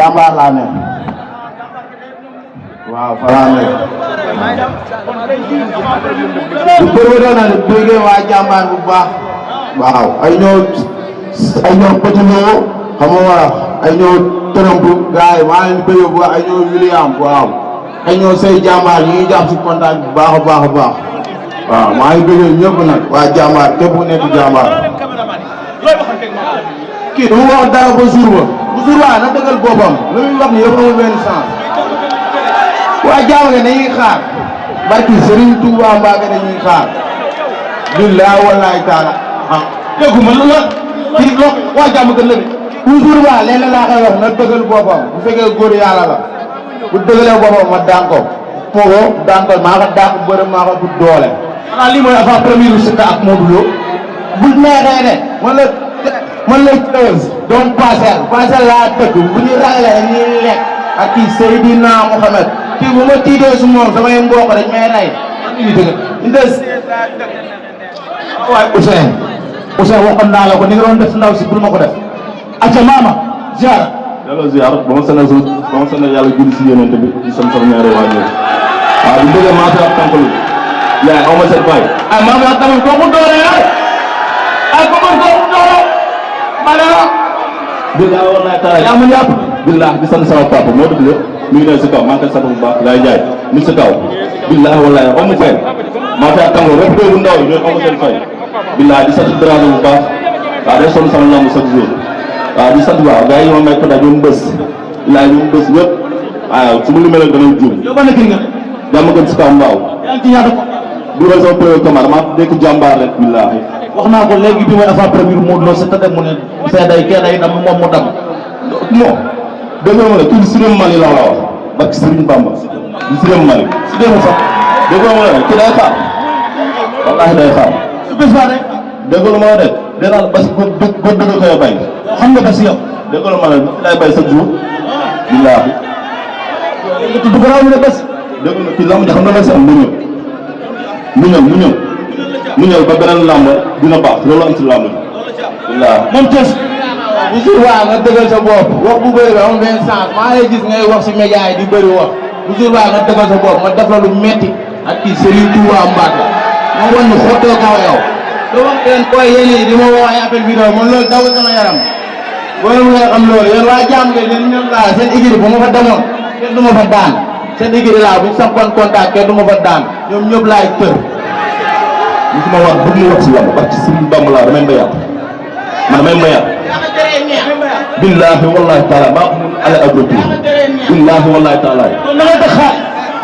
jàmbaar laa ne waaw fa laa ne bu bëri na bëggee waa jàmbaar bu baax waaw ay ñoo Petit Lo xam nga ay ñoo Trump gars yi maa leen bëgg bu baax ay ñoo William waaw ay ñoo say jàmbaar yi ñuy jàpp si contact bu baax a baax a baax waaw maa ngi bëgg ñëpp nag waa jàmbaar képp ku nekk jàmbaar kii du ma wax dara ba jour ba bu jour ba na dëggal boppam lu muy wax ni yëpp amul benn sens waa jàmm nga dañuy xaar barki Serigne Touba Mbacke dañuy xaar billahi wallahi taala ah dégguma lu la kii lo waa jàmm gën la bu jour ba lenn laa koy wax na dëggal boppam bu fekkee góor yàlla la bu dëggalee boppam ma daan ko moo daan ko maa ko daan ko bërëm maa ko bu doole xanaa lii mooy avant premier Siteu ak Modou Lo bu neexee ne man la doon parcelle laa dëkk bu ñu ragalee dañuy lekk ak kii Seydina Mohamed kii bu ma tiitee su moom samay mbokk dañ may rey ñu dëgg ñu des waaye Ousseyn waxoon naa la ko ni nga doon def ndaw si bul ma ko def acca maama ziar delloo ziar ba ma sana yàlla julli si yonent bi di sant sama ñaari waajur waaw di bëgg maa fi ak tànkalu yaay xaw ma seen fay ay maama ak tamit kooku doole ay kooku doole maanaam billahi wallahi taala yaa mu yàpp billahi di sant sama papa moo dëgg la mi ngi ne si kaw maa ngi koy sant bu baax laay jaay mi si kaw billahi wallahi xaw ma fay maa fi ak tànkalu rek bu ndaw yi ñooy xaw ma seen fay billahi di sant drago bu baax waaw day sonn sama lamb chaque jour waaw di sant waaw gars yi ma may ko daal ñoom bés billahi ñoom bés ñëpp waaw su ma limee rek danañ juum yow ba nekk nga jàmm gën si kaw mbaaw yaa ngi ci ñaata ko dugal sama premier combat maa nekk jàmbaar rek billahi wax naa ko léegi bi mooy avant premier Modou Lo Siteu dem mu ne fee day kee day dam moom mu dam non déggoo ma ne kii Sirem Mali la wax barke Serigne Bamba di Sirem Mali si démb sax déggoo ma ne kii day xaar wallahi day xaar su bés baa de déggoo ma ne de daal basi góor dëgg koy bay xam nga bés yow déggoo ma ne fi lay bay chaque jour billahi nga tudd ko raw ne bés déggoo ma kii lamb ji xam na la si am mu ñëw ba beneen lamb dina baax loolu am si lamb ji billahi moom Thiès bu jour waa nga dëggal sa bopp wax bu bëri ba amul benn sens maa lay gis ngay wax si média yi di bëri wax bu jour waa nga dëggal sa bopp ma def la lu metti ak kii Serigne Touba Mbacke ma wan ñu xottoo kaw yow doo wax leen koy yéen yi di ma woo ay appel vidéo man loolu daw sama yaram boo mu nga xam loolu yéen waa jàmm ngeen yéen ñoom laa seen équipe bu ma fa demoon kenn du ma fa daan seen équipe laa bu ñu sampoon contact kenn du ma fa daan ñoom ñëpp laay tër li ma wax bëgg mu wax si lamb barke Serigne Bamba laa damay mbayaat man damay mbayaat billahi wallahi taala maa ko mun ala ak retour billahi wallahi taala kon da nga dëkk xaar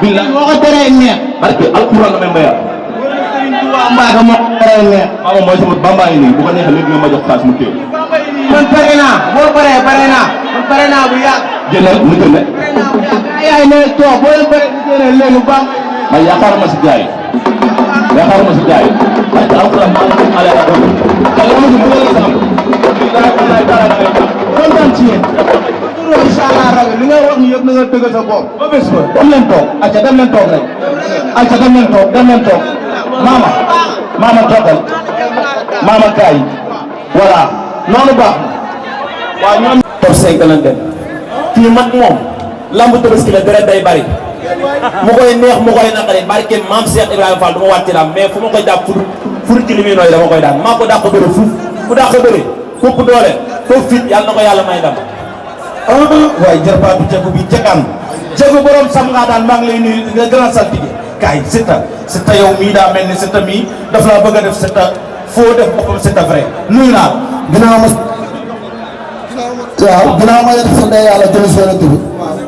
billahi moo ko teree neex barke alquran damay mbayaat Mbacke moo ko teree neex maama mooy sama bamba yi nii bu ko neexee léegi nga ma jox xaalis mu téye man pare naa boo paree pare naa man pare naa bu yàgg jëndal mu jënd yaay ne toog boo leen pare bu jëlee léegi bamba man yaakaaruma si jaay barke alquran maa ngi ala ak retour kala ma si bëgg la sam billahi wallahi taala damay jàpp kontaan ci yéen incha allah rabi li nga wax ni yëpp na nga dëggal sa bopp ba bés ba dem leen toog acca dem leen toog rek acca dem leen toog maama toogal maama kaay voilà noonu baax na waaw ñoom top 5 lañ dem kii mag moom lamb Tabaski la deret day bari mu koy neex mu koy naqari barke maam Cheikh Ibrahima Fall du ma wàcc lam mais fu ma koy jàpp fur ci li muy nooy dama koy daan maa ko dàq bëri fuuf ku dàq bëri foofu doole foofu fit yàlla na ko yàlla may ndam waaye jërbaatu jagu bi jagaan jagu borom sam ngaa daan maa ngi lay nuyu nga grand saltige kaay Siteu yow mii daa mel ni Siteu mii daf laa bëgg a def Siteu foo def boppam Siteu vrai nuyu naa ginnaaw ma leen sant yàlla jëli seen tur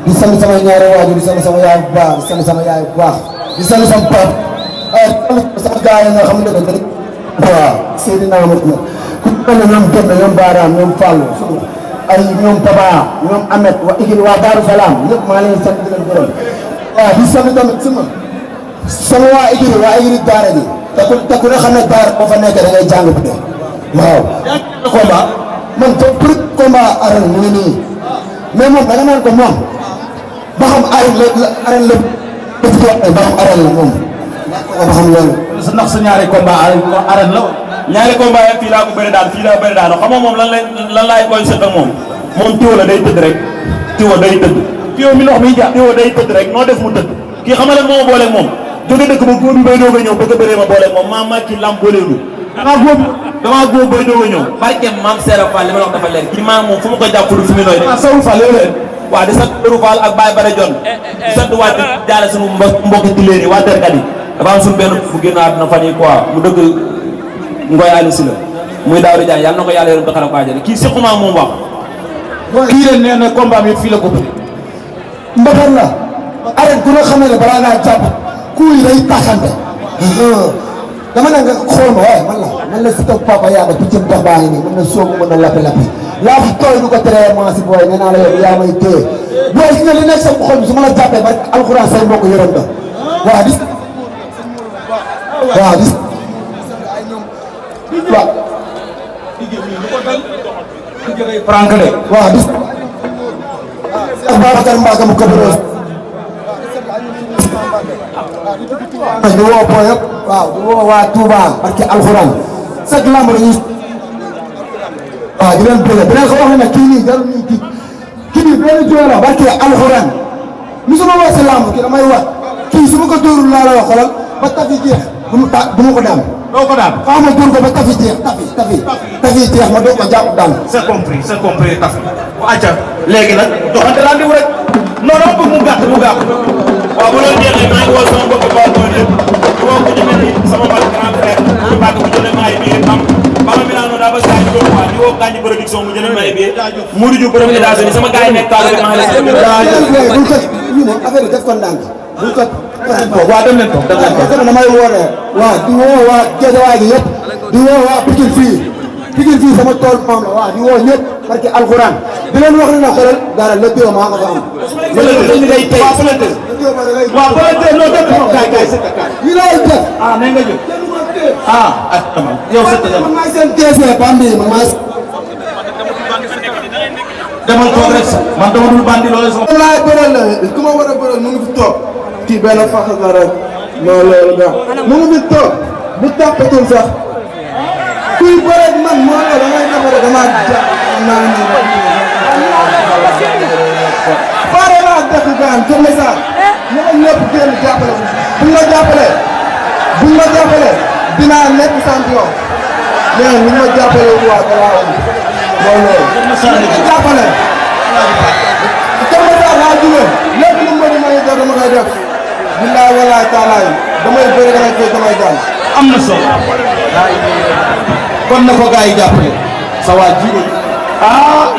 di sant sama ñaari waajur di sant sama yaay bu baax di sant sama yaay bu baax di sant sama pap sama gars yi nga xam ne dañ waaw Seydina Amadou ku mel ne ñoom Gerte ñoom Baaraam ñoom Fallou ay ñoom Taba ñoom Ahmed wa Igil waa Daaru Salaam ñëpp maa leen sant di leen gërëm waaw di sant tamit sama waa Igil daara ji te ku ne xam ne daara boo fa nekk da ngay jàng bu dee waaw combat man pour combat arène mu ngi nii mais moom da nga naan ko moom ba xam arène la def ci wax ba xam arène la moom ba xam loolu ndax sa ñaari combat arène la ñaari combat yi fii laa ko bëri daan fii laa bëri daan xam nga moom lan laay koy seet ak moom tiw la day tëdd rek Tiwo day tëdd Tiwo mi ndox mi jaar Tiwo day tëdd rek noo def mu tëdd kii xam nga moo booleeg moom jóge dëkk ba góor bi bay doog a ñëw bëgg a bëree ma booleeg moom maa kii lam booleelu damaa góob bay doog a ñëw barke maam Seera Fall li ma la wax dafa leer kii maa moom fu ma koy jàppul fu mu nooy Sawru Fall léeg-léeg waaw di sant Sawru Fall ak Baye Bare Jon di sant waa di jaale suñu mbokki tiléer yi waa terkat yi dafa am suñu benn bu génn àdduna fan yi quoi mu dëgg Ngoy Aliou Sylla muy Daouda Diagne yàlla na ko yàlla yërëm te xaral ko àjjana kii sequma moom wax kii leen nee na combat bi fii la ko bëri mbapat la arrêt ku nga xam ne balaa ngaa jàpp kuy day taxante dama ne nga xool ma waaye man la si taw papa yaa nga piccam dox baa ngi nii mën na soogu mën na lappi laa fi tooy du ko teree maa si booy nee naa la yow yaa may téye booy si nga li nekk sa xol bi su ma la jàppee ba alxuraan say mbokk yërëm nga waaw dis waaw Frank de waaw dis Babacar Mbaga mu Kabirou di woo po yëpp waaw di woo waa Touba barke alxuraan chaque lamb dañuy waaw di leen bëgg dinañ ko wax ne kii nii jarul ñuy kii nii benn jiw la barke alxuraan musuma wax si lamb kii damay wax kii su ma ko dóorul laa la wax xoolal ba tafi jeex du ma ko daan doo ko daan xaw ma dóor ko ba tafi jeex tafi jeex ma doo ko jàpp daan c'est compris tafi bu acca léegi nag joxante rendez-vous rek non non bëgg mu gàtt waaw bu loolu jeexee maa ngi woo sama mbokku Baol Baol yëpp di woo ku ci mel ni sama mag grand frère ñu bàgg mu jëlee maay bi am ba ma Milano daa ba saa ñu doon waa di woo Gagny production mu jëlee maay bi Modou Diouf borom États-Unis sama gars yi nekk Kaolack maa ngi lay sant. bul ko ñu ne affaire yi def ko ndànk bul ko waaw dem leen toog damay woote waaw di woo waa Géejawaay gi yëpp di woo waa Pikine fii sama tool maam la waaw di woo ñëpp parce que alxuraan di leen wax ne na xoolal dara le deux maa nga fa am. dañu day tey waaw volontaire loo def ko kaay yi lay def ah nee nga jóg yow sëtt na man maay seen DC bandi man maay demal toog rek man dama dul bandi loolu sama laay bëral la ku ma war a bëral mu ngi fi toog kii benn fax la rek non loolu nga mu ngi fi toog bu tàppatul sax kuy bëreeg man moo la damay defare dama ja naa ni pare naa dëkk gaan Kër Massar ñu ko ñëpp génn jàppale buñ ma jàppale dinaa nekk champion mais buñ ma jàppale waa dalaa loolu jàppale Kër Massar laa jógee lépp lu ma di may def dama koy def billaay wallaay taalaay damay bëri damay fay damay daan am na solo kon na ko gars yi jàppale sa waa ji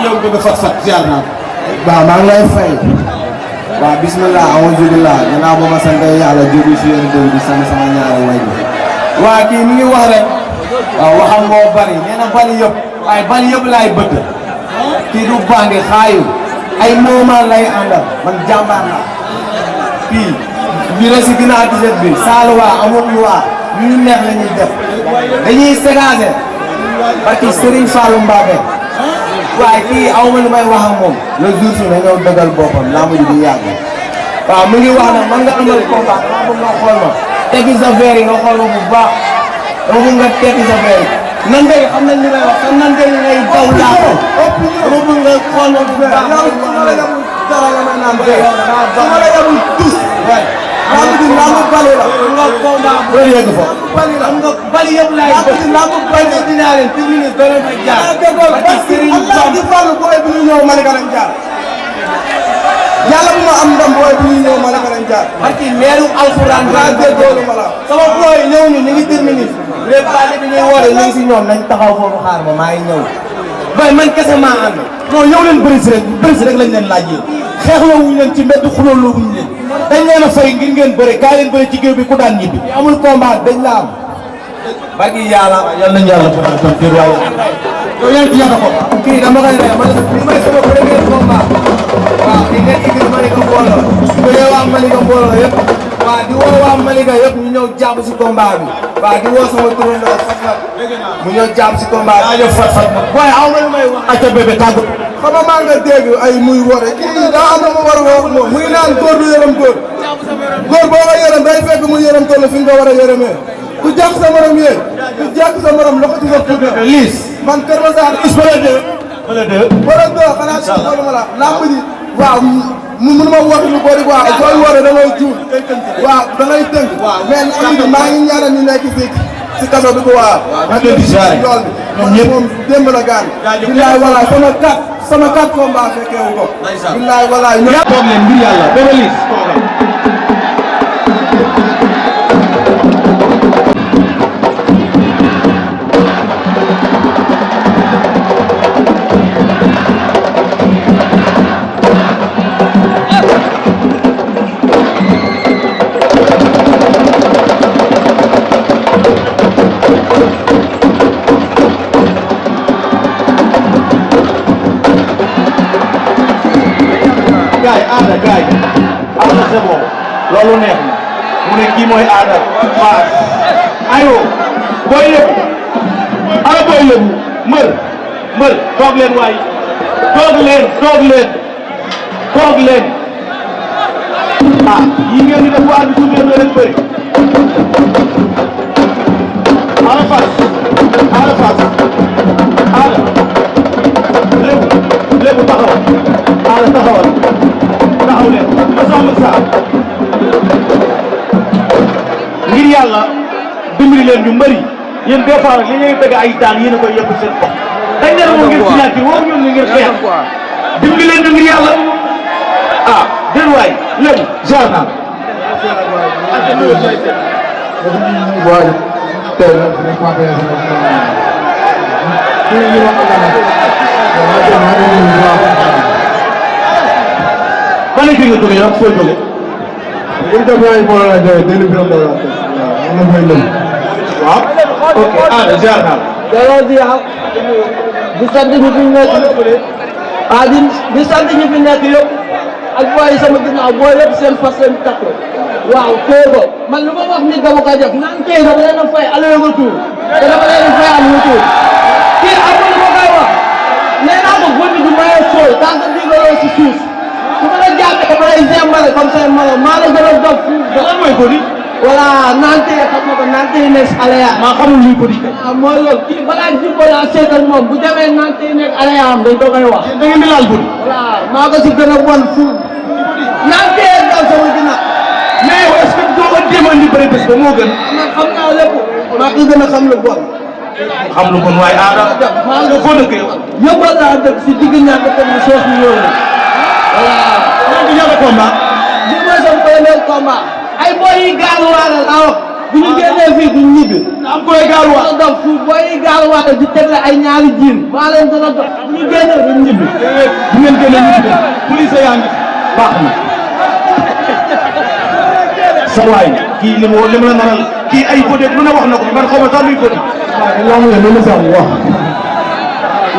yow bëgg fat ziar naa waaw maa ngi lay fay waaw bismillah alhamdulilah gannaaw ba ma sant yàlla jóge si yéen di sant sama ñaari way bi waa kii mi ngi wax rek waaw waxam moo bari nee na bali yëpp waaye bali yëpp laay bëgg kii du bandi xaayu ay moment lay àndal man jàmbaar la kii bi rek si ginnaaw tiset bi saalu waa amul waa ñu neex la ñuy def dañuy ségager parce que Serigne Fallou Mbacké waaye kii aw ma lu may wax ak moom le jour si na ñëw dëggal boppam laa mujj di yàgg waaw mu ngi wax nag man nga amal combat dama bëgg nga xool ma tekki sa verre yi nga xool ma bu baax dama bëgg nga tekki sa verre yi nan ngay xam nañ li may wax te nan ngay daw laa ko dama bëgg nga xool ma bu baax dara la may naan tey su ma la yabul tous lamb ji lamb bali la nga combat bu yegg fa bali la nga bali yëpp laay bëgg lamb bali dinaa leen terminé benn fa jaar parce que Allah di fallu booy bu ñu ñëw Malika lañ jaar yàlla bu ma am ndam booy bu ñu ñëw Malika lañ jaar parce que leeru alxuraan laa déggoolu ma la sama booy ñëw ñu ngi terminé les bali bi ñuy woote ñu ngi si ñoom nañ taxaw foofu xaar ma maa ngi ñëw bay man kese maa ànd non yow leen bëri si rek lañ leen laaj yéen xeexloo wuñu leen ci mbedd xulooloo wuñu leen dañ leen a fay ngir ngeen bëre kaay leen bëre ci géew bi ku daan ñibbi amul combat dañ la am bagi yàlla yal nañu yàlla defal tam dir waaye yow yaa ngi ci yàlla ko kii dama koy ne man li may sama premier combat waaw di ngeen igri Malika mbooloo di woo waa Malika mbooloo yëpp waaw di woo waa Malika yëpp ñu ñëw jàpp si combat bi waaw di woo sama turandoo Fatfat mu ñëw jàpp si combat bi aajo Fatfat booy aw ma lu may wax acca bébé tàggu xam nga maa nga dégg ay muy woote kii daa am na ma war a wax moom muy naan góor du yërëm góor góor boo ko yërëm day fekk mu yërëm toll fi nga war a yërëmee ku jàpp sa morom yéen ku jàpp sa morom loxo ci sa puudar liis man Kër Massar is bala deux xanaa si xoolu ma la lamb ji waaw mënu ma wax lu bëri quoi sooy woote da ngay juum waaw da ngay tënk mais maa ngi ñaanal ñu nekk si kaso bi ko waaw maa ngi leen di ziare ñoom ñëpp moom démb la gaan billaay walaay sama 4 combat fekkee wu ko billaay walaay toog leen ngir yàlla Bébé Liss gaay Ada c'est bon loolu neex na mu ne kii mooy Ada Fass ayo booy yëbu ana booy yëbu mbër toog leen waay toog leen ah yi ngeen di def waar bi suufee na leen bëri Ada Fass Ada lébu taxawal Ada taxaw leen ma soxla saa ngir yàlla dimbali leen ñu mbëri yéen des fois li ngay bëgg ay daan yéen a koy yëpp seen bopp dañ leen moo ngir signature woo ñoom ngir xeex dimbali leen ñu ngir yàlla ah déet waay léegi jaar naa ban équipe nga jógee yow foo jógee. ñun tam ñooy boole la jógee déglu bi la waaw ok ah ziar naa delloo ziar di sant ñi fi nekk di sant ñi fi nekk yëpp ak booy sama ginnaaw booy yëpp seen fas seen takk waaw téye ko man lu ma wax ni dama ko def naan tey dama leen a fay aller retour te dama leen a fay am retour kii amul lu ma koy wax nee naa ko guddi du maye sooy tant que digaloo si suuf su ma la jàppee dama lay zembale comme say mala maa la gën a dof lan mooy ko di voilà nante xam nga ko nante yi nekk Alaya. maa xamul luy ko di. ah mooy loolu kii balaa jubbo laa seetal moom bu demee nante yi nekk Alaya am dañ ko koy wax. da ngeen di laal ko di. voilà maa ko si gën a bon fuuf nante yi daw sama ginnaaw. mais yow est-ce que doo ko demoon di bëri bés ba moo gën. man xam naa lépp maa ko gën a xam lu bon. xam lu bon waaye aada. maa ngi foo dëkk yow. yëppal laa dëkk si digg ñàkk ko mu soos ñu ñëw la. voilà. maa ngi ñaata combat. li ma sama premier combat. ay boy yi gaaluwaale laa wax bu ñu génnee fii duñ ñibbi. am ku lay gaaluwaale. dox fu boy yi gaaluwaale di tegle ay ñaari jiin. maa leen gën a dox bu ñu génnee duñ ñibbi. bu ngeen génnee ñibbi de police yaa ngi baax na. sa waay kii li mu la naral kii ay côté lu ne wax na ko man xaw ma sax luy côté. waaw lamb yi mënu sax wax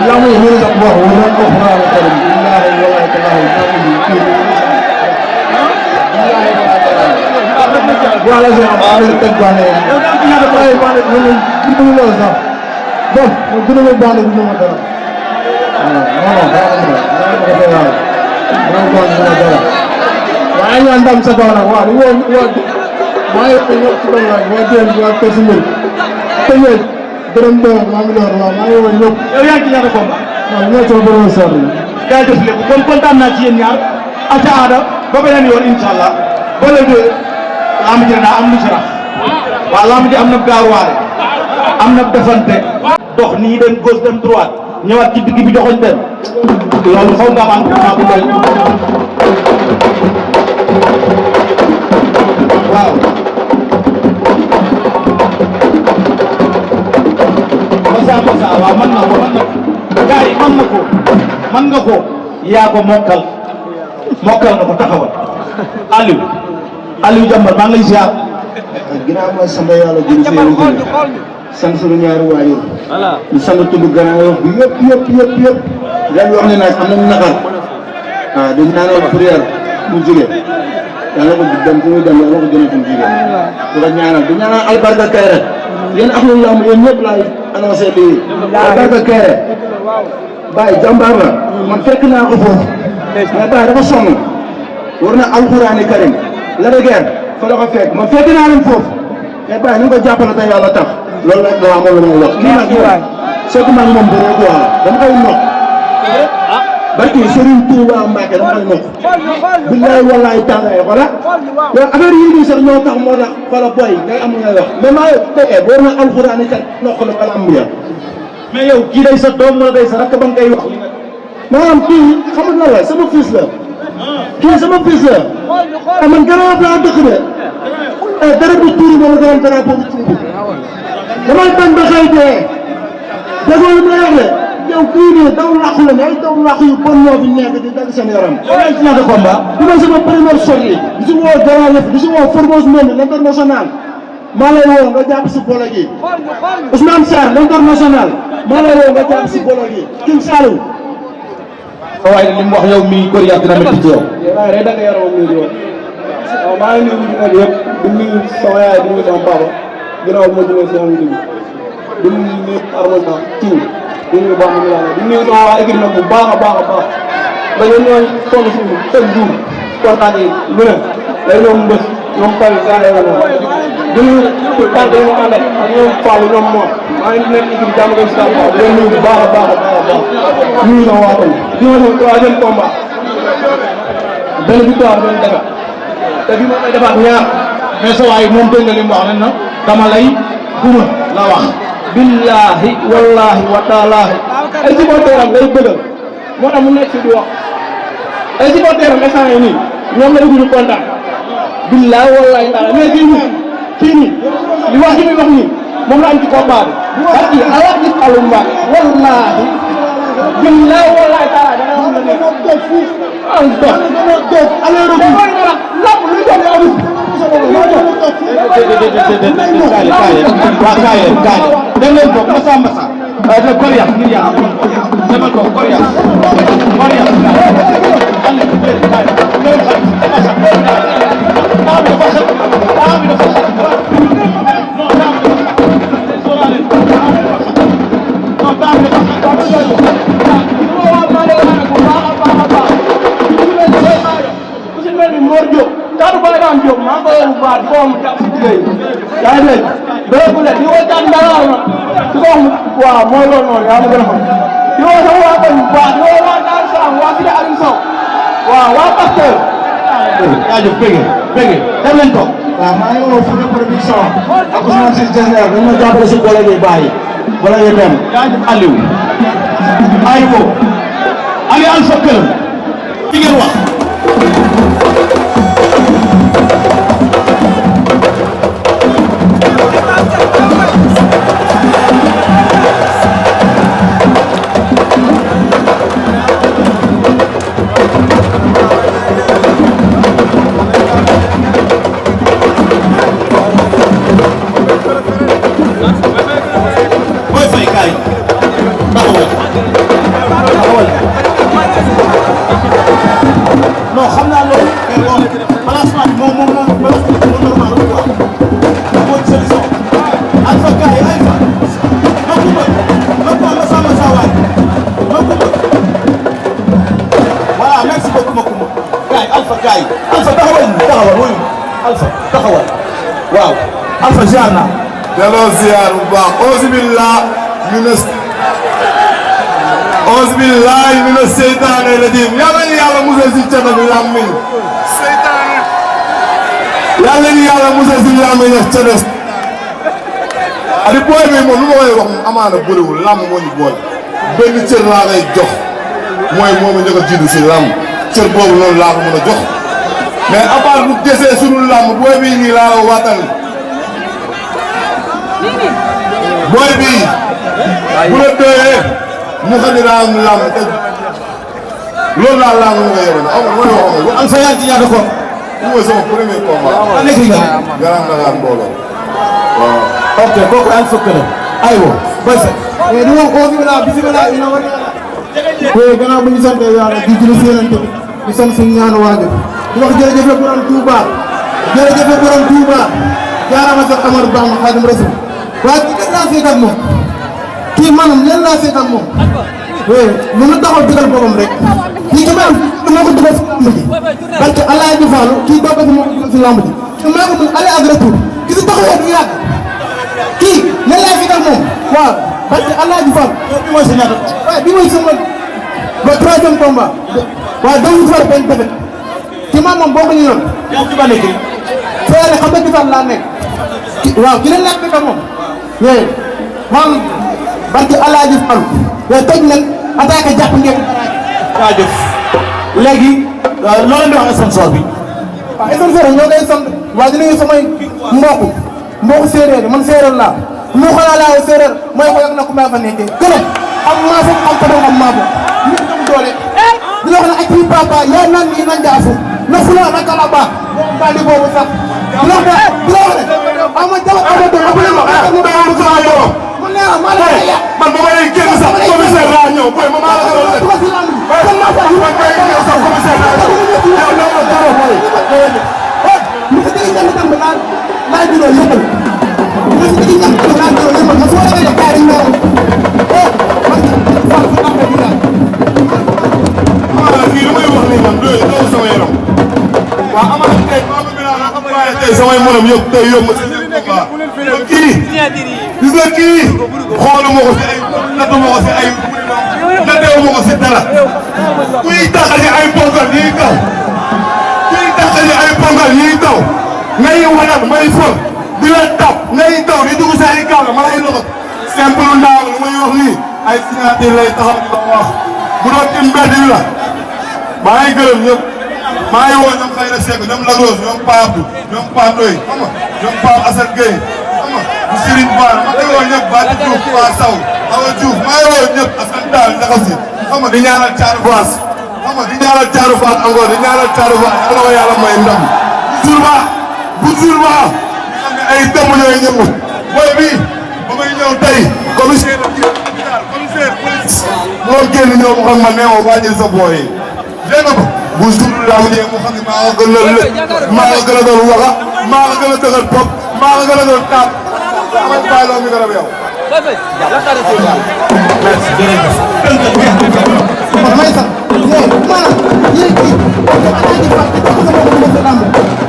lamb yi mënu sax wax wala alquran karim billahi wallahi tallahi lamb yi kii wala sa am teg bané yow da ci ñaata ay bané ñu lo sax bon mo gëna ma bané ñu ma dara waaye ñu ndam sa kaw nag waaw wo maa ngi ko ñëpp ci kaw nag waa déen waa kër si mbir tëjee dërëm doon maa ngi door waaw maa ngi woon ñëpp yow yaa ngi ci ñaata combat. waaw ñoo sama borom sori jaajëf léegi kon kontaan naa ci yéen ñaar ak aada ba beneen yoon incha allah ba le deux lamb ji daa am lu ci rax waaw lamb ji am na gaaruwaale am na defante dox nii dem gauche dem droite ñëwaat ci digg bi doxoñ dem loolu xaw nga am entraînement bu doy waaw masa waaw man na ko gars yi man nga ko yaa ko mokkal nga ko taxawal Aliou Jambar maa ngi lay ziar. ginnaaw ma sant yàlla jërëjëf sant suñu ñaari waajur ñu sant tudd Grand Yoff bi yëpp leen wax ne nag am nañu naqar waaw di ñaanal prière mu jóge yàlla ko dem fu muy dem yàlla ko gën a fu mu jóge di ko ñaanal di ñaanal Albarka Kayre yéen ak lu lamb yéen ñëpp laay annoncé lii Albarka Kayre Baye jàmbaar la man fekk naa ko foofu mais Baye dafa sonn war na alxuraani karim la de guerre fa la ko fekk man fekk naa leen foofu mais Baye ni nga ko jàppale te yàlla tax loolu nag daa amoon lu may wax kii nag moom c'est que man moom bëree quoi dama koy noq barki Serigne Touba Mbacke dafa am nokk billaay wallaay tàngaay xola yow affaire yii nii sax ñoo tax moo tax xola boy ngay am ngay wax mais maa tege boo na alxuraan yi kat nokk la bala am ya mais yow kii day sa doom wala day sa rakk ba ngay wax maanaam kii xamul na la sama fils la kii sama fils la man gannaaw laa dëkk de dara bu tuuri moom la dara boobu tuuri damay bañ ba xëy dee déggoo li ma wax de yow kii nii daw làqu la ne ay daw làqu yu bon ñoo fi nekk di dagg seen yaram. yow yaa ngi ci ñaata combat. bi mooy sama première sortie di si woo Grand Yoff di si woo Formose Mendy l'international maa lay woo nga jàpp si bolo gi Ousmane Sarr l'international maa lay woo nga jàpp si bolo gi King Saliou. waaye li mu wax yow mii góor yaa dina métti ci yow. waaw day dagg yaram ak di wax waaw maa ngi nuyu ñu yëpp di nuyu sama yaay di nuyu sama papa ginnaaw bi ma jëlee si am di nuyu ñëpp arrondissement Thiou di nuyu baax na di nuyu sama waa équipe nag bu baax a baax a baax ba ñoom ñooy sonn suñu chaque jour kontaan yi lu ne day ñoom mbës ñoom Paris saa yoo xam ne di nuyu tànk yi ma àndal ak ñoom Fallou ñoom moom maa ngi nekk équipe jàmm gën si tànk di leen nuyu bu baax a baax a baax a baax nuyu sama waa koñ di ma sama troisième combat benn victoire benn défaite te bi ma may defaat ñaar mais sa waay moom dégg nga li mu wax na dama lay duma la wax billahi wallahi wa taalaahi ay supporteram lay bëggal moo tax mu nekk fi di wax ay supporteram instant yi nii ñoom la dugg kontaan billahi wallahi taala mais kii nii li wax ji muy wax nii moom la am ci combat bi parce que ala gis alum ba wallahi billahi wallahi taala dana wax ne am dox alors lamb lu jëm amul dem leen toog masa masa ne Goliath ngir yàlla demal toog Goliath Kaadu Baye Dame Diop maa ngi koy yéen bu baax di ko wax mu jàpp si liggéey yaa ngi dégg béréb bu ne di woo Thiatou Ndaraar ma di ko wax mu waaw mooy loolu noonu yaa ma gën a xam di woo sama waa koñ bu baax di woo waa Daaru Salaam waa Sidi Aliou Sow waaw waa Pasteur. jaajëf bëgg dem leen toog. waaw maa ngi woo Fouta production ak Ousmane Ciss Diasner dañ ma jàppale si boole gi bàyyi wala ñu dem. jaajëf Aliou aywa Aliou Alpha Kër fi ngeen wax. non xam naa loolu mais bon placement bi moom normal quoi mooy solution Alpha gars yi Alpha ma sama sa waay voilà merci beaucoup ma kuma gars yi Alpha taxawal wuyu Alpha taxawal waaw Alpha ziar naa delloo ziar bu baax auzu billahi mina seytaane rajim yàlla ni yàlla musal si cata bi làmmiñ seytaane yàlla ni yàlla musal si làmmiñ ak cata adi booy bi moom lu ma koy wax amaana bëriwul làmb moo ñu boole benn cër laa lay jox mooy moom a njëkk a jiitu si làmb cër boobu loolu laa ko mën a jox mais à part bu desee sunu làmb booy bii nii laa la waatal booy bii bu la doyee mu xam ne daa am làmb te loolu laa làmb mu nga yoroon aw mooy wax Alpha yaa ci ñaata ko mooy sama premier combat nekk nga Grand Dakar mbooloo waaw ok kooku Alpha Kër aywa boy sa di wax bismillah ina wa gannaaw bu ñu sant yàlla di julli si yeneen tamit di sant suñu ñaanu waajur di wax jërëjëf borom Touba jaarama sax Amadou Bamba Xaadimu Rasuul waaye kii kat laa fekk ak moom kii maanaam leen laa fekk ak moom lu mu taxaw digal boppam rek kii ki maanaam moo ko dugal si lamb ji parce que Allah ji faalu kii bokk si moo ko dugal si lamb ji te maa ko mun aller ak retour ki si taxawee du yàgg kii leen laa fekk ak moom waaw parce que Allah ji faalu bi mooy sa ñaata waaye bi mooy sama ba troisième combat waaye doo war benn defet ci maam moom boo ko ñu yoon yow ci ba nekk feere xam nga gisal laa nekk waaw ki leen nekk moom yooyu moom barki Alaaji Fall yooyu toj nag attaqué jàpp ngeen jaajëf léegi loolu di wax sponsor bi waaw sponsor ñoo koy sant waa di nuyu samay mbokk séeréer man séeréer laa lu xalaa laa séeréer mooy ko yàgg na ku may fa nekkee gën am maa fa am ko doon am maa fa ñu am doole di la wax ne ak kii papa yaa naan nii nan jaafu na fula na kala baax boo bandi boobu sax di la wax ne ama jabar ama doom amu leen ma xaaral mu doon mu sama borom mu neex maa la koy yàq man ba ma lay génn sax commissaire laa ñëw boy ma maa la ko doon dugal si lamb kon maa fa man bay ñëw sax commissaire laa ñëw yow doo ma dara boy mu ko dégg jàng tam laa laa juróo yëppal mu ko dégg jàng tam laa juróo yëppal ma su ma demee kaari ñoom man fal fu am bi daal kii lu may wax nii man doy doo sama yaram waaw amaana tey maa ngi naan waaye tey samay morom yëpp tey yomb si kii gis nga kii xooluma ko si ay nattuma ko si ay natteewuma ko si dara kuy taxali ay ponkal yiy taw kuy taxali ay ponkal yiy taw ngay wanal may fol di la taw ngay taw di dugg sa ay kaw ma lay loxo simple ndaaw lu may wax nii ay signature lay taxaw di ko wax bu doon ci mbedd bi la maa ngi gërëm ñëpp maa ngi woo ñoom Xayra Seck ñoom Lagos ñoom Pape Abdou ñoom Pape Ndoye xam nga ñoom Pape Assane Gueye xam nga bu Serigne Ba maa ngi woo ñëpp Bati Diouf Ba Sow Awa Diouf maa ngi woo ñëpp Assane Daal Ndiakhate xam nga di ñaanal Thiatou Fass xam nga di ñaanal Thiatou Fass encore di ñaanal Thiatou Fass yàlla na ko yàlla may ndam bu jour ba xam ne ay dëmm ñooy ñëpp booy bi ba may ñëw tey commissaire police moo génn ñëw mu xam ma ne ma wàññil sa booy yi dégg nga ko bu jour la mu ñëw mu xam ne maa ko gën a maa ko gën a doon waxa maa ko gën a dëgër bopp maa ko gën a doon taat damay bàyyi loo mi nga rab yow. merci jërëjëf man may sax maanaam yéen kii Alaaji Fall di jox sama bopp ci lamb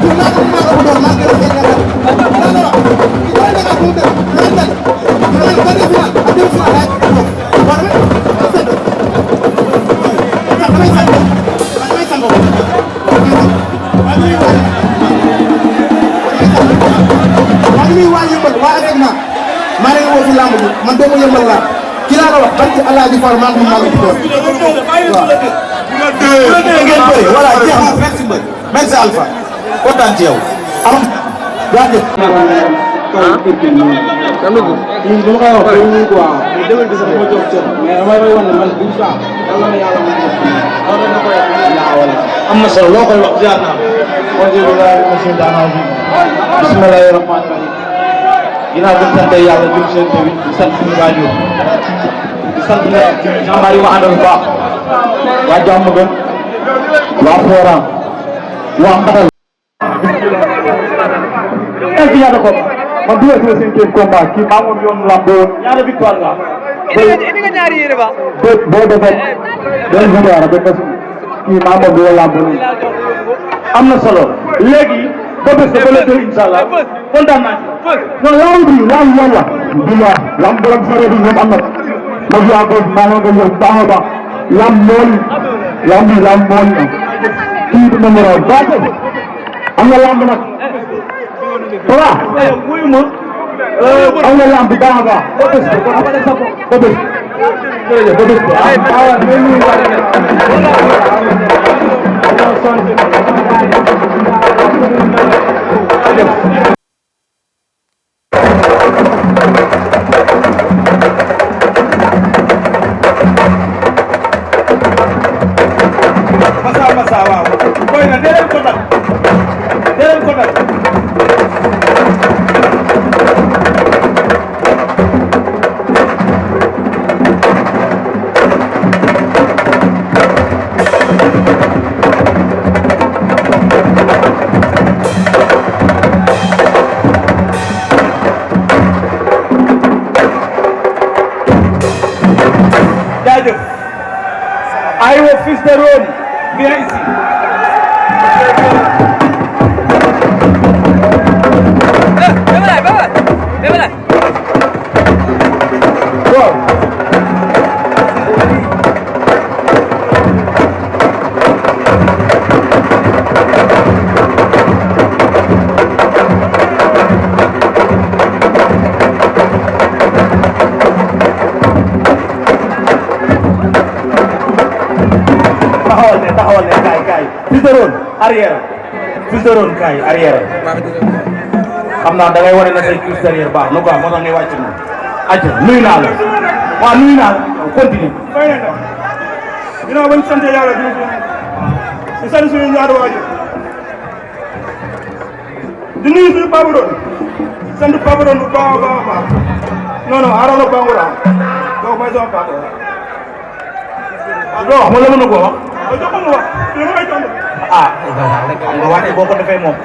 pour naa ko maa ko doon maa gën a gën a dara ki doon nekk bu dem naa dal naa ko def final ak dem final laaj wax damay sang maa ngi waa yëmbal waa avec naa maa ngi woo si lamb bi man doomu yëmbal laa ki laa la wax barki Alaaji Fall maa ngi maa ngi doon ngeen bëri voilà jeex na merci mbër merci Alpha kontaan ci yow am jaajëf am na ko ñun dama koy wax ñu quoi mais demal bi sax dama jox cër mais dama koy wan ne man bu baax yàlla na yàlla may def wala na koy la wala am na solo loo koy wax jaar naa bismillahi rahmani rahim ginnaaw bi sant yàlla jëm seen bi di sant suñu waajur di sant jàmbaar yi ma àndal bu baax waa jàmm gën waa Fora waa Mbatal fi yàlla ko man du weesu seen kéem combat kii maa moom yoonu lamb ñaata victoire nga indi nga ñaari yére ba boo defee benn victoire benn kii maa moom yoonu lamb am na solo léegi ba bés ba la deux inshallah kontaan naa non lamb bi lamb yoon la billah lamb borom sore bi ñoom am na ma fi encore maa ngi nga yow baax a baax lamb mool lamb bi lamb mool na kii du numéro baax am na lamb nag voilà wuyu ma am na lamb baax a baax ba bés ba bés jërëjëf ba bés masa waaw boy na dee leen ko dal dee leen ko dal jaajëf aywa fils de Rome viens ici. taxawal ne kaay fils de Rone arrière fils de Rone kaay arrière xam naa da ngay wane na say cuisse derrière baax na quoi moo tax ngay wàcc moom acca nuyu naa la waaw nuyu naa la continue fay na ndax ginnaaw bañ sant yàlla di sant suñu ñaari waajur di nuyu suñu Papa Rone sant Papa Rone bu baax a baax a baax non non Arona Bangoura donc mooy sama papa doo wax ma la mën a ko wax jox ko mu wax li ma koy tontu ah xam nga wàcce boo ko defee moom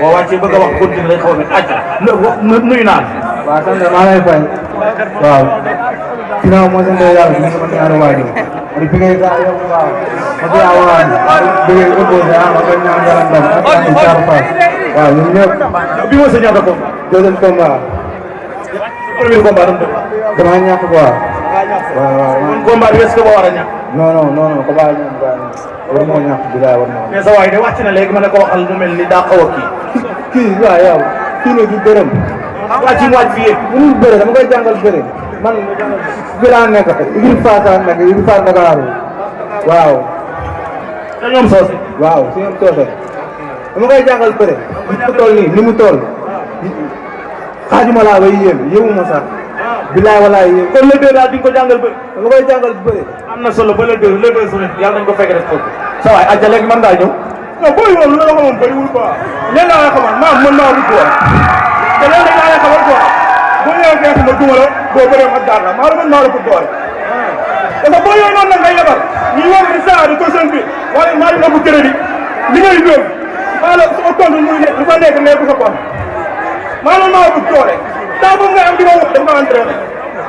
boo wàccee bëgg a wax continue rek xaw ma acca nuyu naa la waaw sant maa lay fay waaw ginnaaw moo sant yàlla ñu sama ñaari waajur di fi ngay gaa yow waaw ma fi awaan bi ngay imposé ma koy ñaan yàlla ndam ak ñu jaar fa waaw ñun ñëpp bi moo sa ñaata combat deuxième combat premier combat dama ñàkk quoi waaw man combat bi est-ce que boo war a ñàkk non ko bàyyi ñoom war moo ñàkk bi laay war moo mais sa waay de wàcc na léegi ma ne ko waxal mu mel ni daa xaw a kii waaw yow kii ne du dërëm wàcc mu wàcc fi yéeg mënul bëre dama koy jàngal bëre man bi laa nekk igri Fass laa nekk igri Fass Dakar waaw te ñoom soose waaw si ñoom soose dama koy jàngal bëre ni mu toll nii ni mu toll xaajuma laa bay yéem yéemuma sax bilaay walaay yéem kon le deux daal di nga ko jàngal bëri dama koy jàngal bëre am na solo ba le deux semaine yàlla nañ ko fekk rek foofu sa waay acca léegi mën ngaa ñëw non booy moom lu la ko moom bëriwul quoi leen laa la xamal mën naa wut quoi te leen rek laa la xamal quoi boo ñëwee fekk ma duma la boo bëree ma daan la maa la mën naa la ko doole parce que boo yooyu noonu nag ngay lebal ñu wax ni saa di ko seen bi wala maa ngi ëpp crédit li ngay wér maa la sama compte muy nekk lu fa nekk nekk sa compte maa la maa ëpp doole temps boobu ngay am di ma wax dama entraîné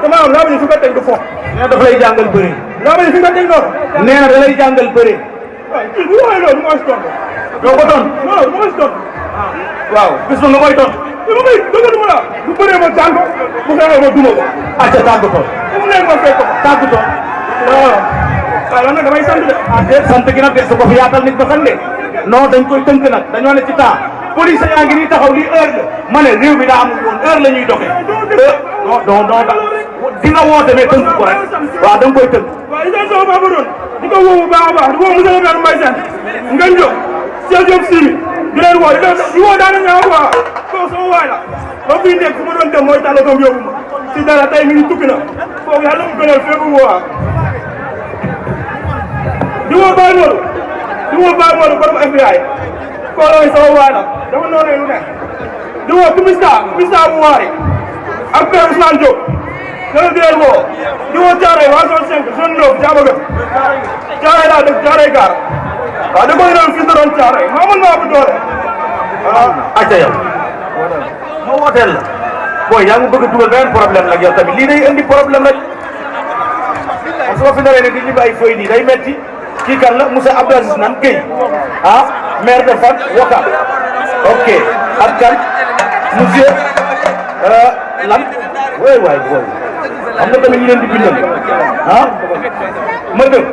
dama am laa ma ñu fi nga teg du fo nee na daf lay jàngal bëri laa ma ñu fi nga teg noonu nee na da lay jàngal bëri waaw kii bu waxee loolu moo si tontu doo ko ton non moo si tontu waaw bis ba nga koy ton li ma koy dëgg la bu bëree ma jàng bu xeexee ma duma ko acca tàggatoo fu mu nekk ma fekk ko tàggatoo waaw waaw lan nag damay sant de ah déet sant gi nag de su ko fi yaatal nit ba sant de non dañ koy tënk nag dañoo ne ci temps police yaa ngi nii taxaw lii heure la ma ne réew mi daa amul woon heure la ñuy doxee non dina woote mais tënk ko rek waaw da nga koy tënk waaw li sama Papa Rone di ko woo bu baax a baax di woo monsieur le maire Mbaye Sène Ngagne Diop Cheikh Diop Simi di leen woo di woo daana ñaa quoi kooku sama waay la ba fii nekk fu ma doon dem mooy tàlla doom yóbbu ma si dara tey mi ngi tukki na foofu yàlla mu gënal fépp woo di woo Baye Modou borom FBI koo looy sama waay la dama noonu lu nekk di woo Kumista bu waari ak Père Ousmane Diop dana di leen woo di woo Thiaroye waa zone 5 zone 9 Diamaguène Thiaroye laa dëkk Thiaroye Gare waaw da koy doon fii da doon Thiaroye maa mën maa bu doole waaw acca yow ma wooteel la booy yaa ngi bëgg a dugal beneen problème nag yow tamit lii day indi problème rek su ma fi naree ne di lim ay feuilles nii day metti kii kan la monsieur Abdou Aziz Nan Guèye ah maire de Fass Ouakam ok ak kan monsieur lan waay booy xam nga tamit ñu leen di bindal ah ma dëgg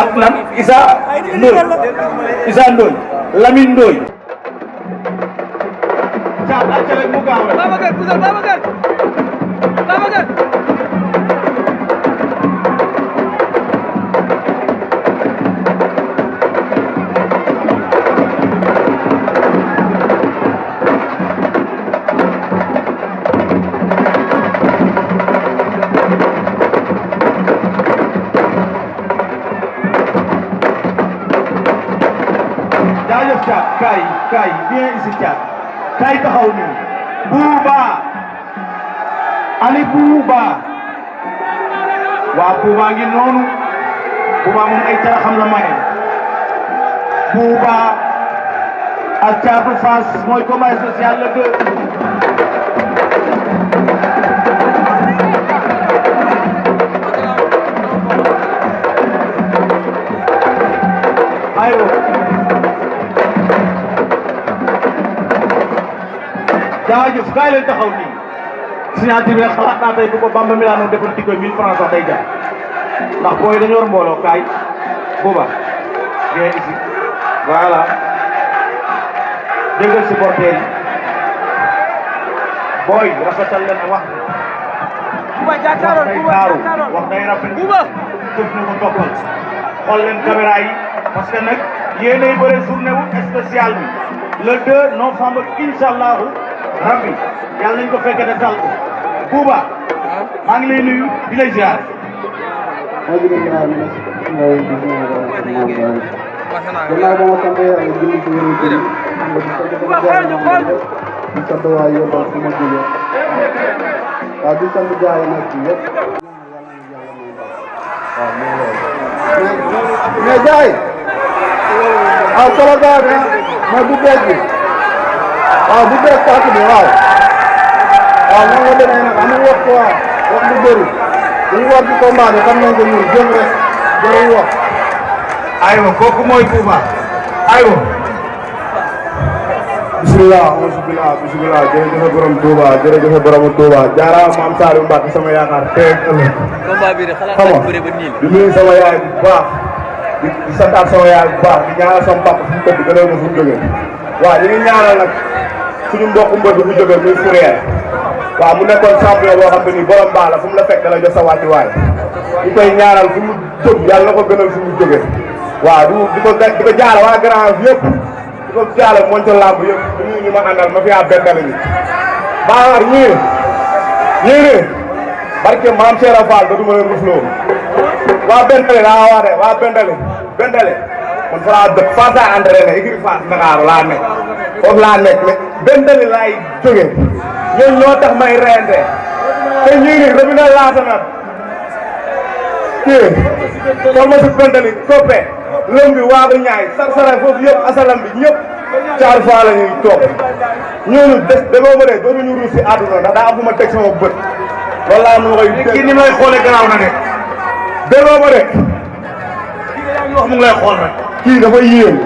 ak nan Issa Ndoye Lamine Ndoye Babacar Kousal Babacar jaajëf Thiat kaay bien ici Thiat kaay taxaw nii Bouba ani Bouba waa Bouba ngi noonu Bouba moom ay caraxam la maye Bouba ak Thiatou Fass mooy combat social le 2 aywa jaajëf kaay leen taxaw nii signature bi xalaat naa tey bu ko Bamba Milano defoon tikoy 1000 francs sax day jar ndax booy dañoo war mbooloo kaay Bouba viens ici voilà déggal supporter yi booy rafetal leen wax Bouba jàkkaaroon day Bouba taaru jàkkaaroon wax day rafet Bouba jëf na ko toppal xool leen caméra yi parce que nag yéenay bëre journée wu spécial bi le 2 novembre incha allahu rabbi yàlla nañ ko fekkee de tal ko Bouba maa ngi lay nuyu di lay ziar. gannaaw ba ma sant yàlla julli ci yéen di sant waa Yombal fu ma jógee waaw di sant gars yi nag yëpp waaw mais gars yi waaw solo gars bi mais bu bees bi waaw bu bees tàkk bi waaw moom la demee nag amul wax quoi wax bu bëri dañu war ci combat bi xam nañ ko ñun jëm rek jarul wax aywa kooku mooy Bouba aywa. bisimilah jërëjëf borom Touba jërëjëf borom Touba jaaraama maam Saliou Mbacke sama yaakaar tey ëllëg. combat bi de xalaat xam naa nga bëre ba nii di nuyu sama yaay bu baax di santaat sama yaay bu baax di ñaanal sama papa fu mu tëdd gënal ma fu mu jógee waaw ñu ngi ñaanal nag suñu mbokku mbër bi fu jógee muy Fourier waaw mu nekkoon champion boo xam te ni borom baax la fu mu la fekk da la jox sa wàccuwaay ñu koy ñaanal fu mu jóg yàlla na ko gënal fu mu jógee waaw di ko jaala waa grand yëpp di ko jaala monco làmb yëpp di nuyu ñu ma àndal ma fi bettale ñi baaxar ñii ne barke maam Cheikh Fall da du ma leen rusloo waa bentale daa waa de waa bentale man fa laa dëkk Fass a entraîné écurie Fass Ndakaaru laa nekk foofu laa nekk mais bentale laay jóge ñooñu ñoo tax may reyante te ñii nii rëbbi na laasana kii sol ma si bentale toppe lëm bi waagu ñaay sar-sara foofu yëpp asalam bi ñëpp caar faa la ñuy toog ñooñu des dagoo ma de dootuñu ruus si àdduna ndax daa am fu ma teg sama bët loolu laa ma koy kii ni may xoolee garaaw na de dagoo ma de kii da yaa ngi wax mu ngi lay xool rek kii dafa yéem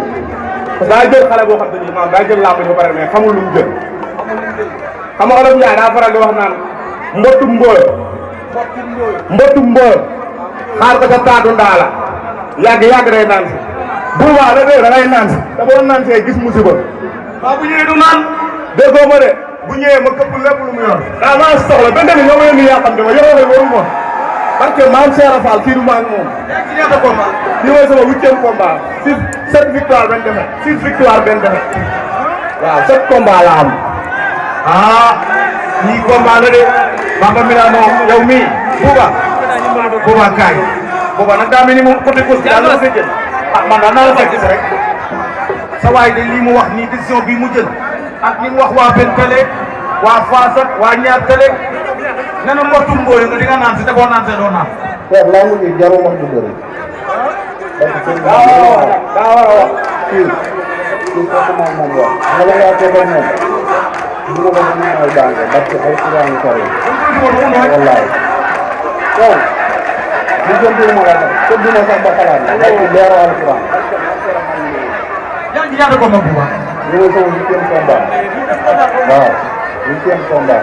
parce que daa jël xale boo xam te ni maanaam daa jël làmb ba pare mais xamul lu mu jël xam nga olof Njaay daa faral di wax naan mbottu mbooy xaar ko sa taatu ndaa la yàgg day naan si Bouba da ngay naan si te boo naan see gis musiba waaw bu ñëwee du naan déggoo ma de bu ñëwee ma këpp lépp lu mu yor daa maa soxla benn ni ñoo ma leen di yàqam ma yoroo koy waru ma parce que maam Cheikh Fall kii du ma ak moom ci ñaata combat lii mooy sama 8e combat 7 victoire benn défaite 6 victoire benn défaite waaw 7 combat la am ñii combat la de Bamba Milano yow mii Bouba kaay Bouba nag daa mel ni moom côté gauche bi daal la fekk man daal naa la fekk rek sa waay de lii mu wax nii décision bii mu jël ak li mu wax waa Bentale waa Fass ak waa ñaar Tale nee na mbottum mbooy nga di nga naan si te boo naan see doo naan. waaw laa ngi nii jarul wax bu bëri. daa war a wax kii kooku moom wax nga la ngaa ko moom bu ma ko mën a daan ko parce que ay courant yu kawe wallaay yow li jëm bi ma la sax te dina sax ba xalaat la parce que leeru alquran yaa ngi ñaata combat bu baax. ñu ngi sama 8e combat waaw 8e combat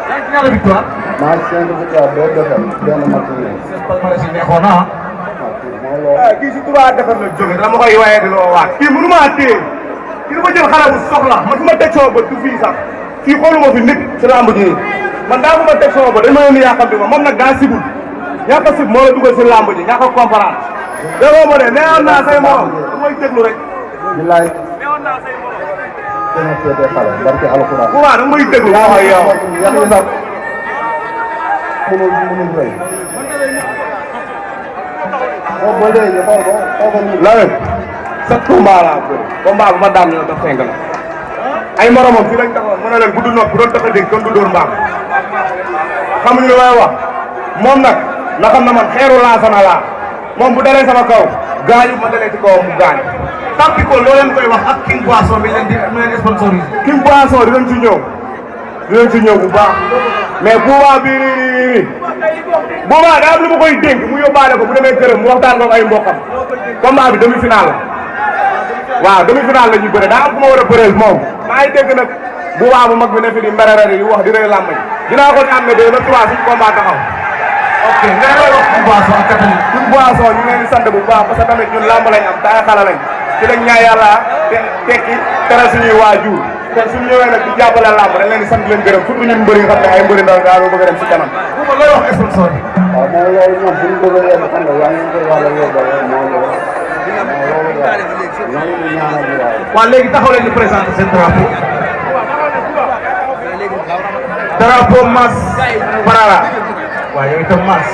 yaa ngi ñaata victoire. maa ngi 5 victoire 2 défaites benn match nul. seen palmarès yi neexoon na kii si Touba defar la jóge dama koy waaye di loo waat kii mënu maa téye kii dafa jël xale bu soxla man fu ma teg sama bët du fii sax kii xooluma fi nit si lamb ji man daa fu ma teg sama bët dañ ma yónni yàqam bi ma moom nag daa sibul ñàkk a sib moo la dugal si lamb ji ñàkk a comprendre déggoo ma de neewoon naa say morom du may déglu rek billaay dina seetee xale barke alquran bu baax da may déglu maa koy yow yàq yi sax mënul rëy moom ba léegi xool ko lawet sa combat laa bëri combat bu ma daan ñoo daf fenk la ay moromam fii lañ taxawoon mën na leen bu du nopp bu doon tax a dégg kon du dóor mbaam xamuñu lu may wax moom nag na xam na man xeeru laasana laa moom bu dalee sama kaw gaañu ma dalee ci kawam mu gaañ tappi ko loo leen koy wax ak King Boisson bi leen di mu leen sponsorisé King Boisson dinañ ci ñëw bu baax mais Bouba bii nii Bouba daa am lu ma koy dénk mu yóbbaale ko bu demee këram mu waxtaan ko ay mbokkam combat bi demi-finale la waaw demi-finale la ñu bëre daa am ku ma war a bëreel moom maa ngi dégg nag Bouba bu mag bi ne fi di mberere yi wax di rëy làmb ji dinaa ko ñaan ne de le 3 suñu combat taxaw ok nga lay wax King Boisson ak Catholique King Boisson ñu ngi leen di sant bu baax parce que tamit ñun làmb lañ am te ay xale lañ ci lañ ñaan yàlla tekki teral suñuy waajur te suñu ñëwee nag di jàppale làmb dañ leen di sant leen gërëm surtout ñun mbëri nga xam ne ay mbëri ndaw daa bëgg a dem si kanam bu ma lay wax sponsor bi waaw mooy loolu ñoom suñu bëgg a yegg xam nga yaa ngi koy yàlla yóbbal mooy loolu waaw léegi taxaw leen di présenter seen drapeau drapeau Mass Parara waaw yow itam Mass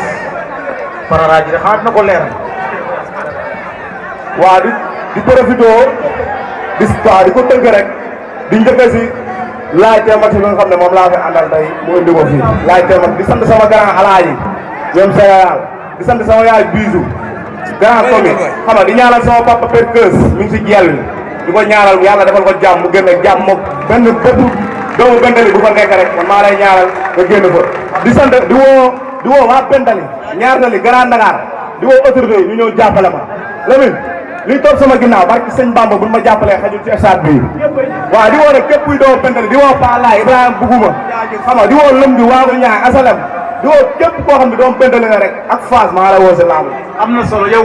Parara ji de xamat na ko leeral waaw di profité di ko tënk rek di njëkk si laaj teemat si nga xam ne moom laa fi àndal tey mu indi ko fii laaj teemat di sant sama grand alaaji ñoom Sénégal di sant sama yaay biisu grand commune xam nga di ñaanal sama papa per keus mi ngi si jeel di ko ñaanal yàlla defal ko jàmm mu génn jàmm moom benn bépp doomu Bentali bu fa nekk rek man maa lay ñaanal nga génn fa di sant di woo waa Bentali ñaar na li Grand Dakar di woo autorité yi ñu ñëw jàppale ma Lamine liy toog sama ginnaaw barki sëñ Bamba buñ ma jàppalee xajul ci stade bi waaw di woo nag képp kuy doomu Bentali di woo Pa Laay Ibrahima Buguma xam nga di woo lëm bi waagu ñaay asalem di woo képp koo xam ne doomu Bentali nga rek ak Fass maa la woo si lamb am na solo yow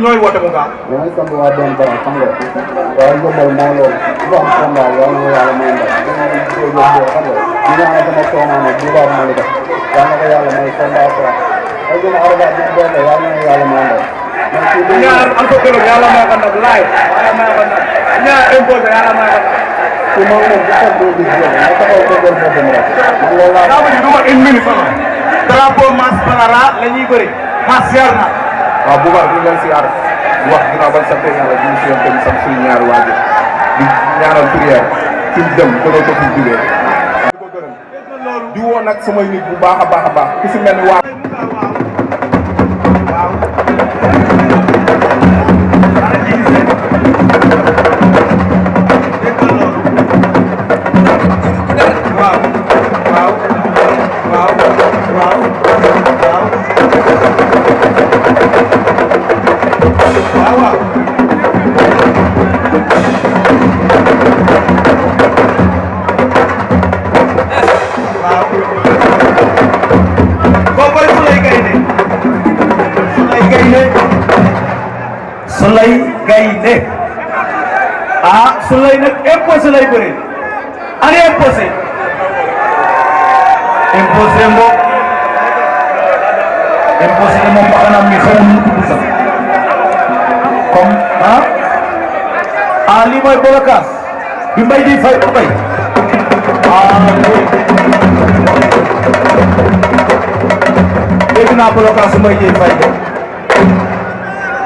ñooy woote mu gaaw damay sant waa doon bara xam nga waaye yombal moo loolu bu am combat yàlla na yàlla may ndam xam nga di ñaanal sama soxna nag bu baax ma li def yàlla na ko yàlla may combat quoi ay gën a arba bi doon la yàlla na yàlla may ndam ñaar am ko gërëm yàlla may ko ndam laay yàlla may ko ndam ñaar imposé yàlla may ko ndam ci moom moom bu ko do gis nga taxaw ko gën ko dem rek man loolu laa daa bëgg du ma une minute sama drapeau Mass Parara la ñuy bëri Mass yar na waaw bu baax ñu leen si aar wax ginnaaw ban sant yàlla ñu si yoon tamit sant suñu ñaari waajur di ñaanal prière fi mu dem ko ko fi jugee di ko gërëm di woo nag samay nit bu baax a baax a baax ku si mel ni waa Souley Gaynde ah Souley nag imposé lay bëri ani imposé mbokk imposé ne moom bakkanam mi xamul nu tudd sax comme lii mooy bolokaas bi mbay di fay ba mbay dégg naa bolokaas mbay di fay